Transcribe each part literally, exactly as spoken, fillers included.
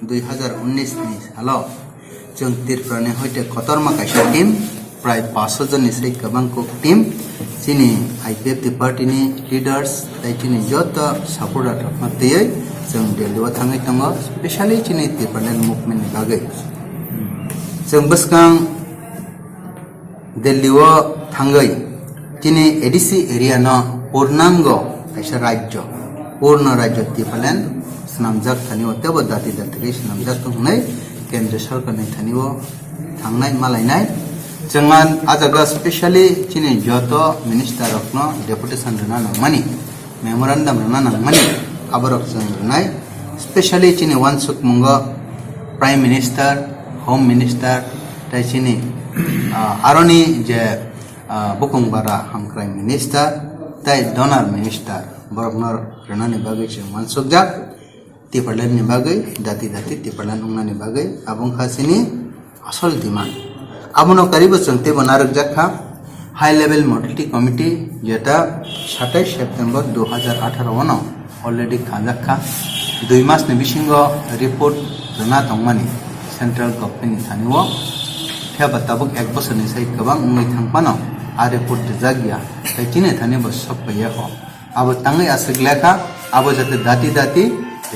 dui hazar unnish ni salo chwng Tripura ni hoite kotorma kaisa team, prai paanch sho jonni sai kwbang kok team, chini I P F T party ni leaders tei chini joto supporter rokno twiwi chwng Delhi o thangwi tongo, specially chini Tipraland movement ni bagwi. Chwng bwskang Delhi o thangwi chini A D C area no purnango kaisa rajyo, purno rajyo Tipraland swnamjak thani o teibo dati dati khe swnamjak tong hwnwi Kendra Sarkar ni thani o thangnai malainai. Chwng a jaga specially chini joto minister rokno deputation rwna nangmani, memorandum rwna nangmani, aborok chwng rwnai. Specially chini uansukmungo Prime Minister, Home Minister, tei chini, ah, aroni je, ah, bukung bara hamkrai minister tei donor minister, borokno rwnani bagwi chwng uansukjak. Tipraland ni bagwi, dati dati Tipraland wngnani bagwi, abo wngkha chini asol demand. Abono karibo chwng teibo narwkjak kha High Level Modality Committee, jeta satais September dui hazar atharo ono already khanjak kha. Dui mas ni bisingo report rwna tongmani central government ni thani o. Phiya ba tabuk ek bosor ni sai kwbang wngwi thang phano a report rijak ya, tei chini thani bo sok paiya kho. Abo tangwi aswk lekha, abo jate dati dati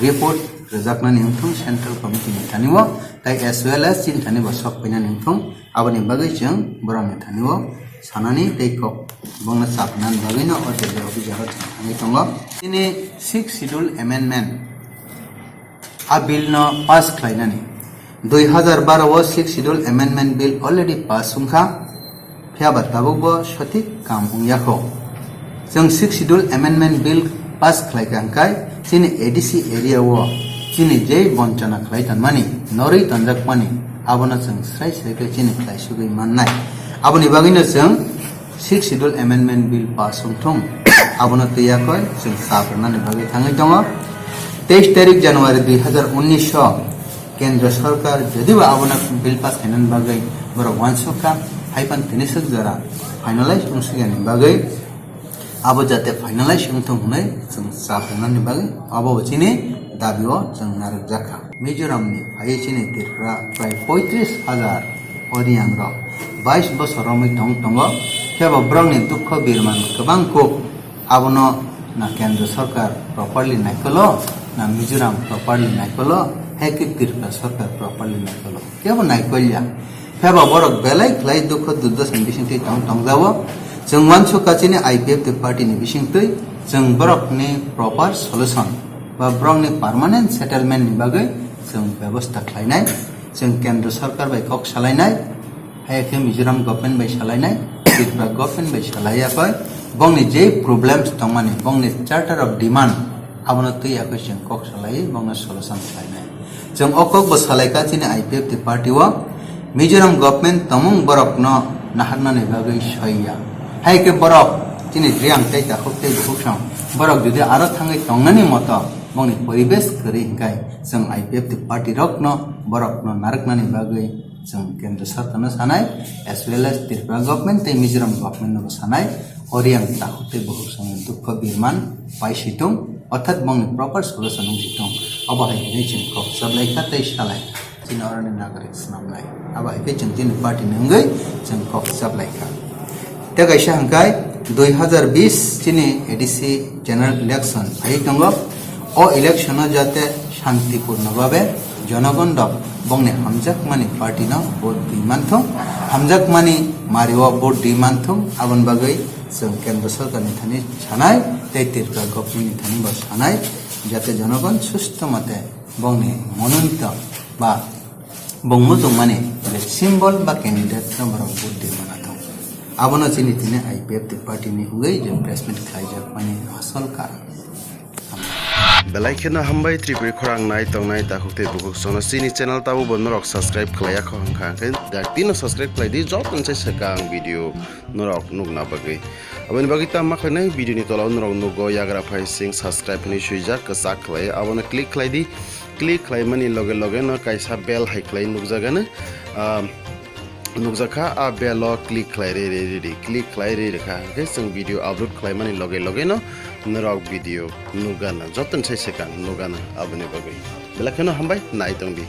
report rwjaknani wngthung Central Committee ni thani o, tei as well as chini thani bo sok painani wngthung, aboni bagwi chwng borokni thani o sanani tei kok bongno chapnani bagwino o Delhi office o thangwi tongo. Chini Sixth Schedule Amendment a bill no pass khlainani. Dui hazar baro o Sixth Schedule Amendment Bill already pass wngkha, phiya ba tabuk bo sothik kam wngya kho. Chwng Sixth Schedule Amendment Bill pass khlai kha hwnkhe chini A D C area o chini jei bonchona khlai tonmani, norwi tonjakmani, abono chwng srai srai khe chini khlai sugwi mannai. Aboni bagwino chwng Sixth Schedule Amendment Bill pass wngthung, abono twiya koi chwng chap rwnani bagwi thangwi tongo. Teis tarik January dui hazar unnish o Kendra Sarkar jodiba abono bill pass khainani bagwi borok uansuk kha, hai phano tini swk jora finalize wngsukya ni bagwi abo jate finalize wngthung hwnwi chwng chap rwnani bagwi abo bo chini dabi o chwng narwkjak kha. Mizoram ni phaiwi chini Tripura prai poitris hajar Oriang rok bais bosor romwi tong tongo, phiya bo borokni dukho birman kwbang kuk. Abono na Kendra Sarkar properly naikolo, na Mizoram properly naikolo, hai khe Tripura Sarkar properly naikolo. Kebo naikolya. Phiya ba borok belai khlai dukho durdosa ni bisingtwi tong tongjago. Chwng uansuk kha chini I P F T party ni bisingtwi chwng borokni proper solution ba borokni permanent settlement ni bagwi chwng bebosta khlainai. Chwng Kendra Sarkar bai kok salainai, hai khe Mizoram government bai salainai, Tripura government bai salaiya koi, bongni je problems tongmani, bongni charter of demand, abono twi yakhe chwng kok salai, bongno solution khlainai. Chwng o kok bo salai kha chini I P F T party o, Mizoram government tomung borokno naharnani bagwi soiya. Hai khe borok chini Reang tei Takhuk tei Bukhuk song, borok jodi aro thangwi tongnani moto, bongni poribesh kwrwi hwnkhe, chwng I P F T party rokno borokno narwknani bagwi chwng Kendra Sarkarno sanai, as well as Tripura government tei Mizoram government no bo sanai, Oriang Takhuk tei Bukhuk songni dukho birman paisitung, orthat bongni proper solution wngsitung. Obo hai hwnwi chwng kok chaplai kha tei salai kha. Chini oroni nagarik swnamnai. Abo hai khe chwng chini party ni wngwi chwng kok chaplai kha. Tei kaisa hwnkhe dui hazar bish chini A D C general election phaiwi tongo. O election o jate shantipurno babe jonogon rok bongni hamjakmani party no vote rwi manthung, hamjakmani mario vote rwi manthung, aboni bagwi chwng Kendra Sarkar ni thani sanai tei Tripura government ni thani bo sanai, jate jonogon susto mate bongni mononito ba bong muchungmani je symbol ba candidate no borok vote rwi manathung. Abono chini tini I P F T party ni wngwi je press meet khlaijakmani asol karon. Belai kheno hambai Tripuri khorang nai tongnai takhuk tei bukhuk sono chini channel tabo bo norok subscribe khlaiya kho hwnkha hwnkhe dakti no subscribe khlai di joto ni sai swkang video norok nukna bagwi. Aboni bagwi tamo khlainai video ni tola o norok nugo yagra phai sing subscribe hinwi swijak kwchak khlai abono click khlai di. Click khlaimani loge loge no kaisa bell hai khlai nukjagano, ah, nukjakha, a bell o click khlai rwi rwi rwi di, click khlai rwi rwkha hwnkhe chwng video upload khlaimani loge loge no norok video nukgana, joto ni sai swkang nukgana aboni bagwi. Belai kheno hambai, nai tong di.